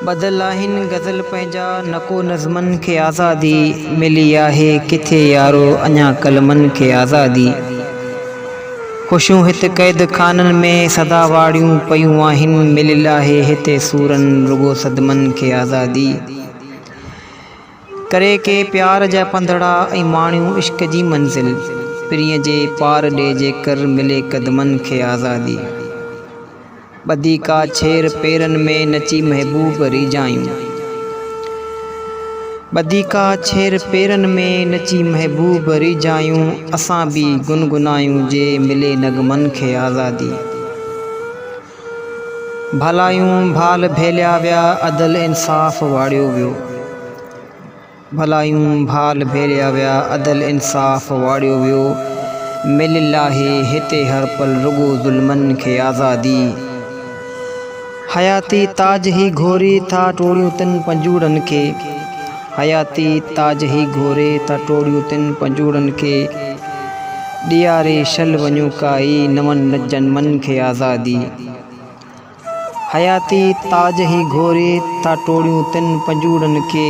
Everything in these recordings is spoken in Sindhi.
ٻڌل آهن غزل پنهنجا نڪو نظمن کي آزادي ملي آهي ڪٿي يارو اڃا قلمن کي آزادي خوشيون هت قيد خانن ۾ سدا واڙيون پيون آهن مليل آهي هتي سورن رڳو صدمن کي آزادي ڪري ڪي پيار جا پنڌڙا ۽ ماڻيون عشق جي منزل پرينء جي پار ڏي جيڪر ملي قدمن کي آزادي. ٻڌي ڪا ڇير پيرن ۾ نچي محبوب ريجايون. ٻڌي ڪا ڇير پيرن ۾ نچي محبوب ريجايون اسان به گنگنايون جي ملي نغمن کي آزادي. ڀلايون ڀال ڀيليا ويا عدل انصاف واڙيو ويو. ڀلايون ڀال ڀيليا ويا، عدل انصاف واڙيو ويو، مليل آهي هتي هر پل رڳو ظلمن کي آزادي. حياتي تاج هي گهوري ٿا ٽوڙيون تن پنجوڙن کي، حياتي تاج هي گهوري ٿا ٽوڙيون تن پنجوڙن کي، ڏياري شل وڃون ڪائي نون جنمن کي آزادي. حياتي تاج هي گهوري ٿا ٽوڙيون تن پنجوڙن کي،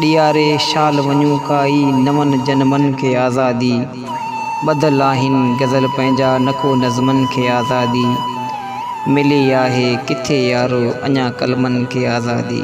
ڏياري شال وڃون ڪائي نون جنمن کي آزادي. ٻڌل آهن غزل پنهنجا نڪو نظمن کي آزادي. ملي آهي ڪٿي يارو اڃا قلمن کي آزادي.